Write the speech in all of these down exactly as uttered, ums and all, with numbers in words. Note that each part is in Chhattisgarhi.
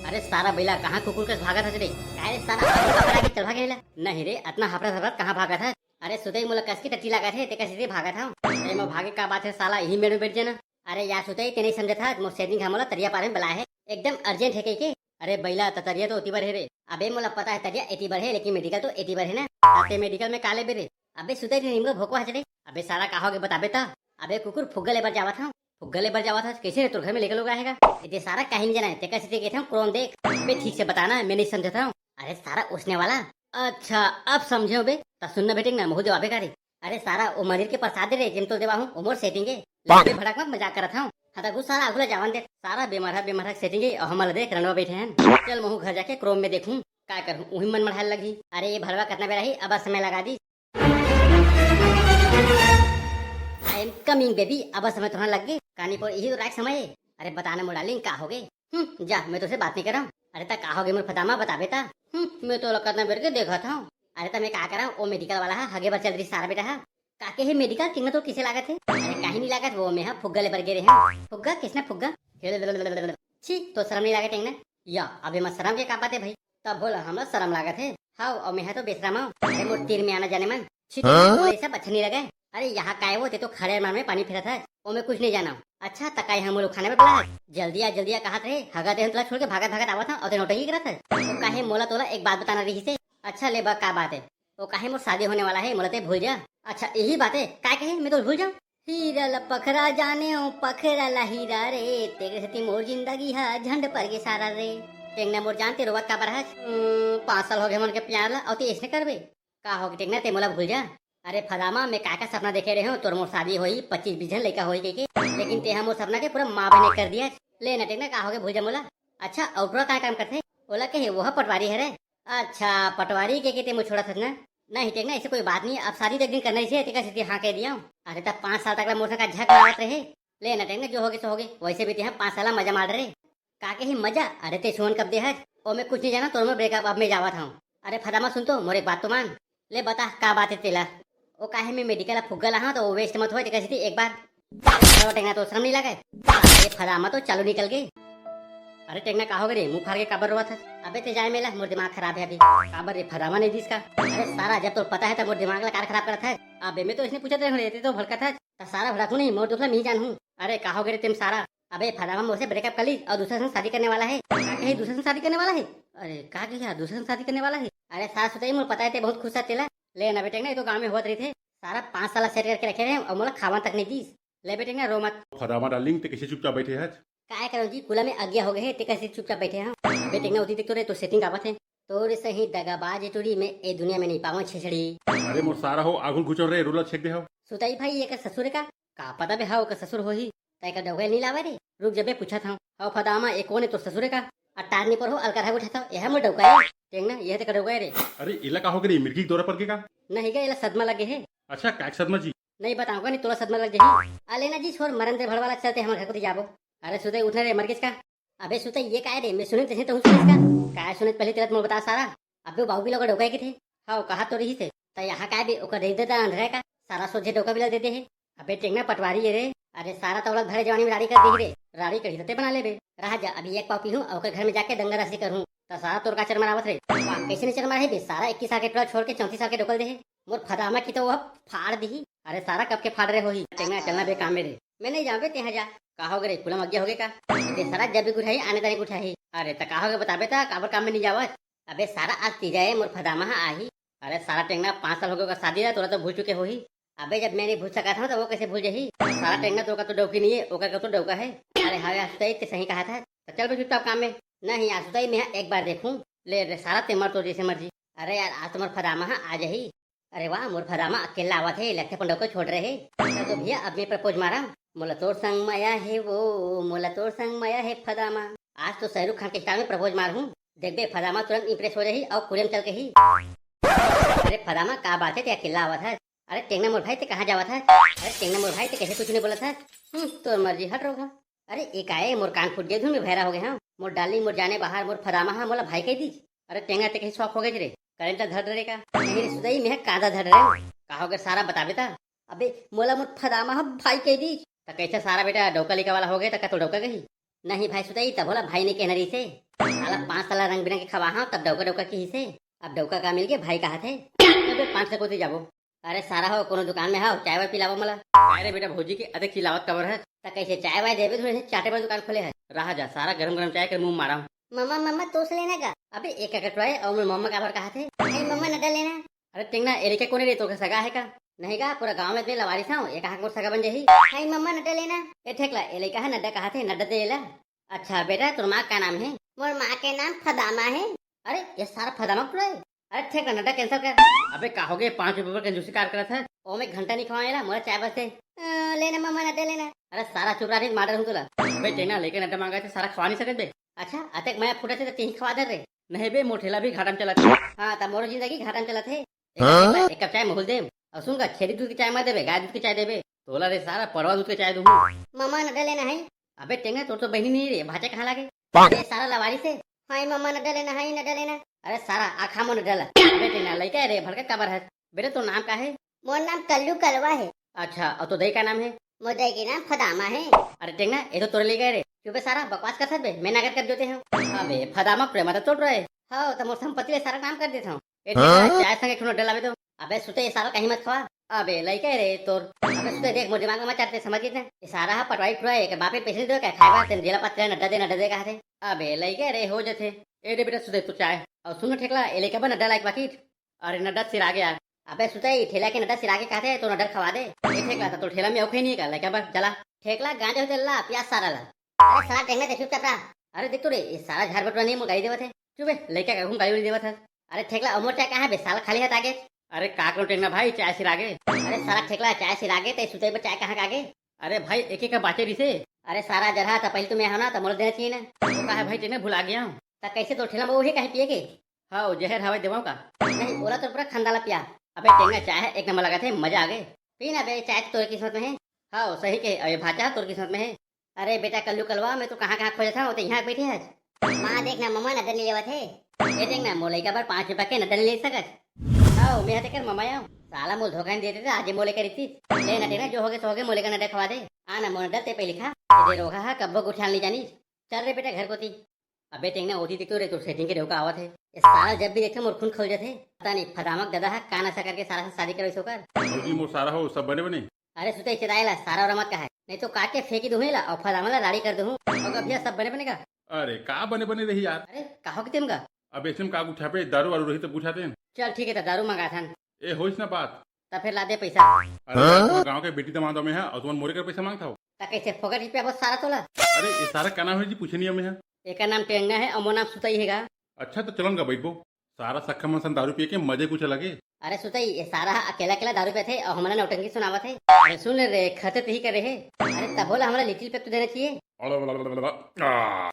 अरे सारा बइला, कहाँ कुकुर कस भागत हस रे? काय रे सारा, आगू का बड़ा के चल भागे ला? नहीं रे, अतना हफरत हफरत कहाँ भागत हस? अरे सुतई, मोला कस के टट्टी लागत हे, तेकर सेती भागत हंव। अरे मोर भागे का बात हे साला, इही मेड़ में बैठ जाना। अरे यार सुतई, ते नहीं समझत हस, मोर सेटिंग ह मोला तरिया पार में बलाए हे, एकदम अर्जेंट हे कहिके। अरे बइला, त तरिया तो ओती बर हे रे। अबे मोला पता हे तरिया एती बर हे, लेकिन मेडिकल तो एती बर हे ना। त ते मेडिकल में का लेबे रे? अबे सुतई, ते निमगा भोकवा हस रे। अबे सारा, का होगे बताबे त? अबे कुकुर, फुग्गा लेबर जावत हंव। फुग्गा लेबर जावत हस? कइसे रे, तोर घर में लइका लोग आहे का? एते सारा काहीं नहीं जाना हे, तेकर सेती कहिथंव क्रोम देख। अबे ठीक से बताना, मैं नहीं समझत हंव। अरे सारा ओसने वाला। अच्छा, अब समझेंव बे। त सुन ना बेटे ना, महूं देवाबे का रे? अरे सारा, ओ मंदिर के प्रसाद दे रे, जेम तो देवा हूँ, ओ मोर सेटिंग हे। ले बे भड़क मत, मजाक करत हंव। हाँ त घुस सारा, आगू ला जावन दे। सारा बेमरहा बेमरहा सेटिंग हे, अउ हमन ला देख रंडवा बैठे हन। चल महूं घर जाके क्रोम में देखूं, का करहूं, उही मन मढ़ाए लगही। अरे ये भड़वा कतना बेरा ही, अब समय लगा दी। I am coming baby, अब समय तोहर लग गे। कानी पर इही तो राख समय हे। अरे बता ना मोर डार्लिंग, का होगे? हम्म, जा, मैं तोसे बात नहीं करंव। अरे त का होगे मोर फदामा, बताबे त। हम्म, मैं तो लकत ना बेर के देखत हंव। अरे त मैं का करंव, ओ मेडिकल वाला ह हगे बर चल रही सारा बेटा ह। का के हे मेडिकल, टिंगना तो कइसे लागत हे? अरे काहीं नहीं लागत, वो मैं ह फुग्गा लेबर गे रहे हंव। फुग्गा? कइसना फुग्गा? छी, तो शरम नहीं लागत टिंगना? या, अबे मैं शरम के का बात हे भाई? तब भोला हमला शरम लागत हे। हाव, अउ मैं ह तो बेशरम हंव। अरे मोर तीर में आना जाने मन। छी, हाँ? तोला ये सब अच्छा नहीं लगे। अरे यहाँ काय वो, ते तो खड़े मन में पानी फेरत हस, ओ मैं कुछ नहीं जानंव। अच्छा, त का यहाँ मोला खाने में बुलाए हस? जल्दी आ, जल्दी आ कहत रहे, हगत रहे तोला छोड़ के भागत भागत आवत हंव, अउ ते नौटंकी करत हस। ओ काहे, मोला तोला एक बात बताना रहिस हे। अच्छा ले बा, का बात हे? ओ काहे, मोर शादी होने वाला हे, मोला ते भूल जा। अच्छा यही बात हे, काय कहे मैं तो भूल जांव? हीरा ल पखरा जानेंव, पखरा ल हीरा रे, तेरे सेती मोर जिंदगी ह झंड पर गे सारा रे। टेंगना मोर जान, ते रोवत काबर हस? हम्म, पाँच साल होगे हमन के प्यार ला, अउ ते अइसने करबे? का होगे टेंगना, ते मोला भूल जा। अरे फदामा, मैं का का सपना देखे रहे हंव, तोर मोर शादी होही, पच्चीस बीस झन लइका होही कहिके, लेकिन ते ह मोर सपना के पूरा माँ बहन कर दिया। ले ना टेंगना, का होगे, भूल जा मोला। अच्छा, अउ टुरा का काम करथे? ओला कहे, वो ह पटवारी हरे। अच्छा, पटवारी कहिके ते मोर छोड़त हस ना? नहीं टेंगना, ऐसे कोई बात नहीं, अब शादी तो एक दिन करना ही हे, तेकर सेती हाँ कह दिया हूँ। अरे तब पाँच साल तक ला मोर संग का झक मारत रहे। ले ना टेंगना, जो होगे सो होगे, वैसे भी ते ह पाँच साल ला मजा मार रहे। का के ही मजा? अरे ते सुमन कब दे हस? ओ मैं कुछ नहीं जानंव, तोर मोर ब्रेकअप, अब मैं जावत हंव। अरे फदामा सुन तो, मोर एक बात तो मान। ले बता का बात हे तेला। ओ काहे मैं मेडिकल ला फुग्गा ला हंव त ओ वेस्ट मत होय, तेकर सेती एक बार। अरे टेंगना तो शरम नहीं लगे? अरे फदामा तो चालू निकल गे। अरे टेंगना का होगे रे, मुंह फाड़ के काबर रोवत हस? अबे ते जाए मेला, मोर दिमाग खराब हे अभी। काबर रे, फदामा नहीं दिस का? अरे सारा, जब तोर पता हे त मोर दिमाग ला काबर खराब करत हस? अबे मैं तो अइसने पूछत रहे हूँ रे, ते तो भड़कत हस। त सारा भड़कू नहीं, मोर दुख ला मैं ही जानहूँ। अरे का होगे रे तेम सारा? अबे फदामा मोर से ब्रेकअप कर ली अउ दूसरा संग शादी करने वाला हे। का कही, दूसरा संग शादी करने वाला हे? अरे का कही, दूसरा संग शादी करने वाला हे? अरे सारा सुतई, मोर पता हे ते बहुत खुश हस तेला। ले ना बेटे ना, ये तो गाँव में होत रहिथे। सारा पाँच साल सेट करके रखे रहे अउ मोला खावन तक नहीं दीस। ले बेटे ना, रो मत। फदामा डार्लिंग, ते कइसे चुपचाप बैठे हस? काय करंव जी, कुला में अगिया होगे हे, तेकर सेती चुपचाप बैठे हंव। अबे टेंगना, ओती देख तो रे, तोर सेटिंग आवत हे। तोर सही दगाबाज टुरी मैं ए दुनिया में नहीं पावंव छेछड़ी। अरे मोर सारा हो, आगू घुचो रे, रोला छेक दे हव। सुतई भाई, एकर ससुर का? का पता बे, हाव ओकर ससुर होही। त एकर डौका ल नहीं लावे रे। रुक जबे, पूछत हंव। हव फदामा, ए कोन हे, तोर ससुर हे का? अटारनी पर हो अलकर हा उठात हव, एहा मोर डौका हे। टेंगना, एहा तेकर डौका हे रे। अरे एला का होगे रे, मिर्गी के दौरा पर गे का? नहीं गा, एला सदमा लगे हे। अच्छा, काय सदमा जी? नहीं बतावंव का, नहीं तोला सदमा लग जाही। अले ना जी छोड़, मरन दे भड़वा ला, चल ते हमर घर कोती जाबो। अरे सुतई, उठ ना रे, मर गेस का? अबे सुतई, ये काय रे? मैं सुनेंव तइसने तहूं सुनेस का? काय सुनेस पहली तेला तो मोला बता सारा। अबे वो बाबू बिला ओकर डौका हे कथे। हव, कहा तो रहिस हे। त यहाँ काय बे, ओकर दे देता अंधरा का? सारा सोझे डौका बिला दे दे हे। अबे टेंगना पटवारी हे रे। अरे सारा त ओला भरे जवानी में राड़ी कर दिही रे। राड़ी करही त ते बना लेबे। रहा जा, अभी एक पाव पीहूं अउ ओकर घर में जाके दंगा रासी करहूं। त सारा तोर का चरमरावत रे? वाह, कइसे नहीं चरमराही बे? सारा इक्कीस साल के टुरा छोड़ के चौंतीस साल के डौका ल दे हे। मोर फदामा की तो वो फाड़ दिही। अरे सारा कब के फाड़ रहे होही। टेंगना चलना बे काम में रे। मैं नहीं जावंव बे, तेहा जा। का होगे रे, कुला म अगिया होगे का? ते सारा जब भी उठाही, आने ताने उठाही। अरे त का होगे बताबे त, काबर काम में नहीं जावस? अबे सारा, आज तीजा हे, मोर फदामा ह आही। अरे सारा टेंगना, पाँच साल होगे ओकर शादी ला, तोला तो भूल चुके होही। अबे जब मैं नहीं भूल सकत हंव त वो कइसे भूल जाही? सारा टेंगना, तोर का तो डौकी नहीं हे, ओकर का तो डौका हे। अरे हाँ यार सुतई, ते सही कहत हस। त चल बे चुपचाप काम में। नहीं यार सुतई, मैं ह एक बार देखहूं। ले रे सारा, ते मर तो जइसे मर्जी। अरे यार, आज तो मोर फदामा ह आ जाही। अरे वाह, मोर फदामा अकेला आवत हे, लगथे अपन डौका छोड़ रहे हे। चल तो भैया, अब मैं प्रपोज मारंव। मोला तोर संग मया हे वो, मोला तोर संग मया हे फदामा। आज तो शाहरुख खान के स्टाइल में प्रपोज मारहूं। देखबे, फदामा तुरंत इम्प्रेस हो जाही अउ कुड़े म चल कही। अरे फदामा, का बात हे, ते अकेला आवत हस? अरे टेंगना मोर भाई, ते कहाँ जावत हस? अरे टेंगना मोर भाई, ते कइसे कुछ नहीं बोलत हस? हम्म, तोर मर्जी, हट रोगहा। अरे ए काय, मोर कान फूट गे, धुन में भैरा होगे हंव। मोर डार्लिंग, मोर जाने बहार, मोर फदामा ह मोला भाई कहि दिस। अरे टेंगना, ते कहीं शौक होगे रे, करेंट धर डरे का? नहीं रे सुतई, मैं ह कांदा धर डरे हंव। का होगे सारा, बताबे त? अबे मोला मोर फदामा ह भाई कहि दिस। त कइसे सारा बेटा, डौका लइका वाला होगे त का तोर डौका कही? नहीं भाई सुतई, तभो ला भाई नहीं कहना रहिसे। साला पाँच साल रंग बिरंग के खवा हंव, तब डौका डौका किहिसे। अब डौका का मिल के भाई कहाथे। अबे पाँच सौ कोती जाबो। अरे सारा हो, कोनो दुकान में हव, चाय वाय पिलावा मोला। काय रे बेटा, भौजी के अतेक चिल्लावत काबर हस? त कैसे चाय वाय देबे, थोड़े से चाटे बर दुकान खोले हस। रहा जा, सारा गरम गरम चाय के मुंह मारा। मम्मा, मम्मा, तोस लेना का? अबे एक का कटवाए अउ मोर मम्मा काबर कहाथे? नहीं मम्मा, नड्डा लेना। अरे टेंगना, ए लइका कोन ए रे, तोर सगा हे का? नहीं का, पूरा गांव में ते लवारिस हंव, ए कहां के मोर सगा बन जाही? नहीं मम्मा, नड्डा लेना। ए ठेकला, ए लइका ह नड्डा कहाथे, नड्डा दे एला। अच्छा बेटा, तोर माँ का नाम हे? मोर माँ के नाम फदामा हे। अरे, ये सारा फदामा टुरा हे। अरे, ठेकला, नड्डा cancel कर। अबे, का होगे? पाँच रुपया बर कंजूसी कार करत हस? ओमे घंटा नहीं खवाए ला, मोला चाय बस दे। अ, लेना मम्मा, नड्डा लेना। अरे, सारा चुप रहा, नहीं त मार डारहूं तोला। अबे, टेंगना, लइका नड्डा मांगत हे, सारा खवा नहीं सकत बे। अच्छा, अतेक मया फूटत हे त तेही खवा दे रे। नहीं बे, मोर ठेला भी घाटा में चलत हे। हाँ, त मोरो जिंदगी घाटा में चलत हे। एक, हाँ? एक, एक कप चाय मोला दे। अउ सुन का, छेरी दूध के चाय मत देबे, गाय दूध के चाय देबे। तोला रे सारा परवा दूध के चाय दूंहूं। मम्मा, नड्डा लेना हे। अबे टेंगना, तोर तो बहिनी नहीं रे, भांचा कहां लागे? अरे सारा लवारिस हे। हाय मम्मा, नड्डा लेना, हाय नड्डा लेना। अरे सारा, आ खा मोर नड्डा ला। अबे टेंगना, लइका हे रे, भड़कत काबर हस? बेटा, तोर नाम का हे? मोर नाम कल्लू कलवा हे। अच्छा, अउ तोर दाई का नाम हे? मोर दाई के नाम फदामा हे। अरे टेंगना, ए तो तोरे लइका हे रे। चुप बे सारा, बकवास करत हस बे, मैं नागर कर जोते हंव। अबे फदामा प्रेमा तो तोर रहे। हव, त मोर संपत्ति ले सारा नाम कर देत हंव। ए टेंगना, हाँ? चाय संगे एक ठो नड्डा लाबे तो। अबे सुते, ए सारा कहीं मत खवा। अबे लइका हे रे तोर। अबे सुते, देख मोर दिमाग में मत चढ़, ते समझ गेस ना। ए सारा ह पटवारी टुरा हे, एकर बाप के पैसा नहीं देवय का खाए बर, तेन जेला पत्ते नड्डा दे, नड्डा दे कहाथे। अबे लइका हे रे, हो जथे। ए दे बेटा सुते तू चाय। अउ सुन ठेकला, ए लइका बर नड्डा लाइक पाकिट। अरे नड्डा सिरागे यार। अबे सुतई, ठेला के नड्डा सिरागे कहाथे, तो नड्डा खवा दे। ए ठेकला, त तोर ठेला में अउ खई नहीं का? लइका बर चला। ठेकला गांजा होते ला, पिया सारा ला। अरे सारा टेंगना ते चुपचाप रहा। अरे देख तो रे, ये सारा झार बटुरा नहीं मोर गाली देवत हे। चुप बे, लइका का कहूं गाली देवत हे। अरे ठेकला, अउ मोर चाय कहां बे? साला खाली हाथ आगे। अरे का करूं टेंगना भाई, चाय सिरागे। अरे सारा ठेकला, चाय सिरागे, ते सुतई बर चाय कहां का आगे? अरे भाई, एक एक का बाचे रिसे। अरे सारा जरहा, त पहले तुम्हें हो ना, त मोला देना चाहिए ना। वो का हे भाई, टेंगना भुला गया हूं। त कैसे तो ठेला में वही काहे पिए के? हाँ, वो जहर हवय देवंव का? नहीं, ओला तो पूरा खंदा ला पिया। अबे टेंगना, चाय ह एक नंबर लगत हे, मजा आ गे। पी ना बे, चाय तो तोर किस्मत में हे। हाँ, सही कहे, अबे भांचा ह तोर किस्मत में हे। अरे बेटा कल्लू कलवा, मैं तो कहाँ कहाँ खोजत हंव, वो तो यहाँ बैठे हस। माँ देख ना, मम्मा नड्डा ले लेवत हे। ए देख ना, मोर लइका बर पाँच रुपया के नड्डा ले सकत। हाँ, मैं ह तेकर मम्मा आंव। साला मोला धोखा नहीं देते त आज मोर लइका रहितिस। ले ना टेंगना, जो होगे सो होगे, मोर लइका नड्डा खवा दे। आ ना मोर नड्डा ते पहले खा। ए दे रोगहा ह, कब्बो गुठियान नहीं जानिस। चल रे बेटा घर कोती। अबे टेंगना, ओती देख तो रे, तोर सेटिंग के डौका आवत हे। ये साला जब भी देखथे मोर खून खौल जाथे। पता नहीं फदामक दादा ह का नशा करके साला से शादी करवाइस ओकर। भौजी मोर सारा हो, सब बने बने? अरे सुतई, चिताए ला, सारा ओरा मत कहाय, नहीं तो काट के फेंकी दूंहूं ला अउ फदामा ला राड़ी कर दूंहूं। अउ भैया, सब बने बने का? अरे का बने बने रही यार। अरे का हो गे तेम का? अब ऐसे में का उठाबे, दारू वारू रही तब उठाते हैं। चल ठीक हे, त दारू मंगाथन। ए होइस ना बात। त फिर ला दे पैसा। अरे यार, तुम्हर गांव के बेटी दमाद में हे अउ तुमन मोरे कर पैसा मांगत हव। त कैसे फोकट ही पे बहुत सारा तोला? अरे ये सारा का नाम हे जी, पूछे नहीं हमें। एकर नाम टेंगना हे अउ मोर नाम सुतई हे गा। अच्छा त चलन का बैठबो। सारा सक्खा मन सन दारू पिए के मजे कुछ अलग हे। अरे सुतई, ये सारा ह अकेला अकेला दारू पीथे अउ हमन ला नौटंकी सुनावत हे। अरे सुन रे, खर्चा तेही करे हे। अरे तभो ला हमला लिटिल पेप तो देना चाहिए। आ,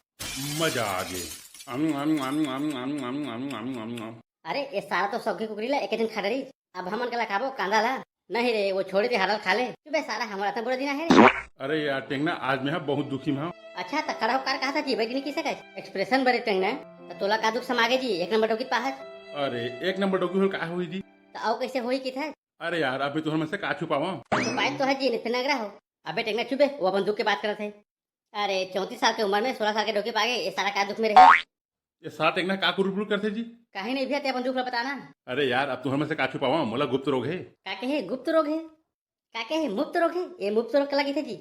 मजा आ गे। अम, अम, अम, अम, अम, अम, अम, अम, अम, अम, अम, अम। अरे ये सारा तो सौगी कुकरी ला एक दिन खा डरिस, अब हमन काला खाबो कांदा ला? नहीं रे, वो छोड़े दे, हरल खा ले। चुप बे सारा, हमर अतना बुरा दिन आहे रे। अरे यार टेंगना, आज मैं ह बहुत दुखी में हंव। अच्छा त खड़ा होकर कहा था जी, बैठ नहीं की सकत? एक्सप्रेशन बरे टेंगना। त तोला का दुख समा गे जी, एक नंबर डौकी पाहत। अरे एक नंबर डौकी होल का होही जी? त अउ कैसे होही किथे? अरे यार, अबे तुहर मन से का छुपावां? छुपाए तो है जी, नहीं फिर नगरा हो। अबे टेंगना चुप बे, वो अपन दुख के बात करत हे। अरे चौंतीस साल के उम्र में सोलह साल के डौकी पागे, ये सारा का दुख में रही? ये सारा टेंगना का कुरुकुरु करथे जी? काहे नहीं भैया, ते अपन दुख ला बताना। अरे यार, अब तुहर मन से का छुपावां, मोला गुप्त रोग हे। का कहे गुप्त रोग हे? का कहे मुफ्त रोग हे? ये मुफ्त रोग काला कहिथे जी?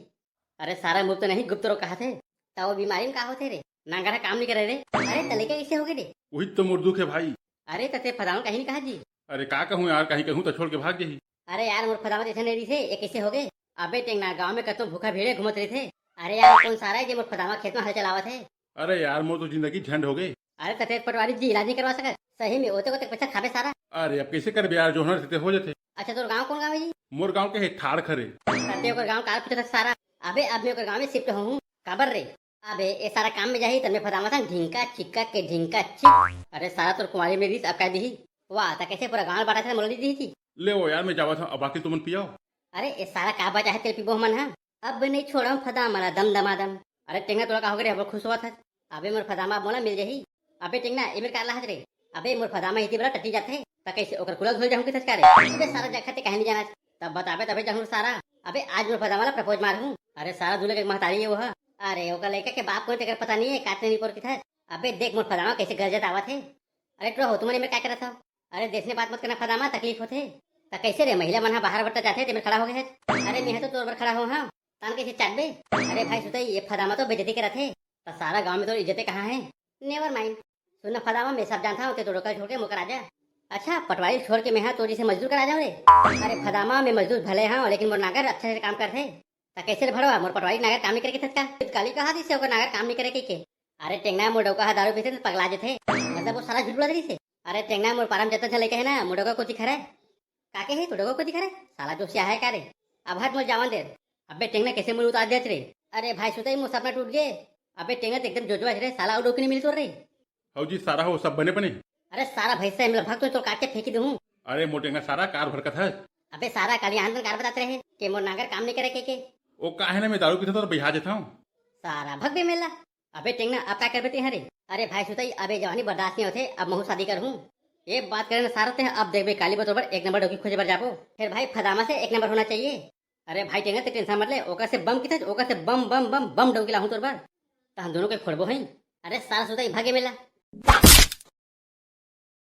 अरे सारा मुफ्त नहीं, गुप्त रोग कहाथे। त वो बीमारी में का होथे रे? नांगर ह काम नहीं करे रे। अरे त लइका कैसे होगे रे? वही तो मोर दुख हे भाई। अरे त ते फदामा कहीं नहीं कहा जी? अरे का कहूँ यार, कहीं कहूँ त छोड़ के भाग जाही। अरे यार मोर फदामा जैसे नहीं रहिसे, ये कैसे होगे? अबे टेंगना, गांव में कतों भूखा भेड़िया घूमत रहिथे। अरे यार कौन सारा हे जे मोर फदामा खेत में हल चलावत हे? अरे यार मोर तो जिंदगी झंड होगे। अरे त ते पटवारी जी इलाज नहीं करवा सकत? सही में ओते को तक पैसा खाबे सारा। अरे अब कैसे करबे यार, जोहना रहिथे हो जाथे। अच्छा तोर गांव कौन गांव हे जी? मोर गांव के हे ठाड़ खरे। त ते ओकर गांव काला पूछत हस सारा? अबे अब मैं ओकर गांव में शिफ्ट होहूं। काबर रे? अबे ए सारा काम में जाही त मैं फदामा संग ढिंका चिक्का के ढिंका चिक। अरे सारा तोर कुंवारी में रहिस, अब का दिही? वाह, त कैसे पूरा गांव बांटा था, मोला नहीं दिही जी? ले वो यार, मैं जावत हंव, अब आके तुमन पियाओ। अरे ए सारा का बचा हे तेल पीबो हमन ह। अब नहीं छोड़ंव फदामा ला दम दमादम। अरे टेंगना तोला का होगे रे, अब खुश होवत हस? अबे मोर फदामा अब मोला मिल जाही। अबे टेंगना, ए मेर का लाहत रे? अबे मोर फदामा इती बड़ा टट्टी जाथे, त कैसे ओकर कुला धोए जाहूं के थचका रे? अबे सारा जगह ते काहे नहीं जाना? तब बताबे तबे जाहूं सारा। अबे आज मोर फदामा ला प्रपोज मारहूं। अरे सारा दूल्हे के महतारी हे वो ह। अरे ओकर लइका के बाप कोन तेकर पता नहीं है, काटने नहीं पोर के था। अबे देख मोर फदामा कैसे गरजत आवत है। अरे टुरा हो तुमन में क्या करत हो? अरे देसने बात मत करना फदामा, तकलीफ होथे। त कैसे रे महिला मन ह बाहर बट्टा जाथे ते मेर खड़ा हो गए है। अरे मैं तो तोर बर खड़ा हो हाँ, तान कैसे चाटबे? अरे भाई सुतई ये फदामा तो बेइज्जती करत है। त सारा गांव में तोर इज्जते कहाँ है? Never mind. सुन ना फदामा, मैं सब जानता हूँ, ते तो डोकल छोड़ के मोकर आ जा। अच्छा पटवारी छोड़ के मैं हाँ तोरी से मजदूर करा जाऊँ रे? अरे फदामा मैं मजदूर भले हाँ लेकिन मोर नागर अच्छा से काम करथे। त कैसे रे भड़वा, मोर पटवारी नागर काम नहीं करे के थतका? काली कहा दिसे ओकर नागर काम नहीं करे के, के? अरे टेंगना मोर डौका हा दारू पीथे त पगला जथे। मतलब वो सारा झूठ बोला रही से। अरे टेंगना मोर पारम जतन से लेके है ना मोर डौका कोती खरे। काके है तो डौका कोती खरे? साला जोशिया है का रे? अब हट मोर जावन दे। अबे टेंगना कैसे मुंह उतार देत रे? अरे भाई सुतई मोर सपना टूट गए। अबे टेंगना तो एकदम जोजवा रे, साला और डौकी नहीं मिली तोर रे। हौ जी सारा हो सब बने बने। अरे सारा भैंसा है, मतलब भग तो तोर काट के फेंकी दूँ। अरे मोर टेंगना सारा कार भरकत है। अबे सारा काली आंदन कार बताते रहे कि मोर नागर काम नहीं करे के, के? ओ का है ना मैं दारू पीता तो बिहा जाता हूँ। सारा भग बे मेला। अबे टेंगना अब का करबे ते हरे? अरे भाई सुतई अबे जवानी बर्दाश्त नहीं होते, अब महू शादी कर हूँ। ये बात करे ना सारा ते अब देखबे काली बतोर बर एक नंबर डौकी खोजे बर जाबो। फिर भाई फदामा से एक नंबर होना चाहिए। अरे भाई टेंगना ते टेंशन मत ले, ओकर से बम किथे ओकर से बम बम बम बम डौकी लाहूँ तोर बर। त हम दोनों के फोड़बो हैं। अरे सारा सुतई भागे मेला।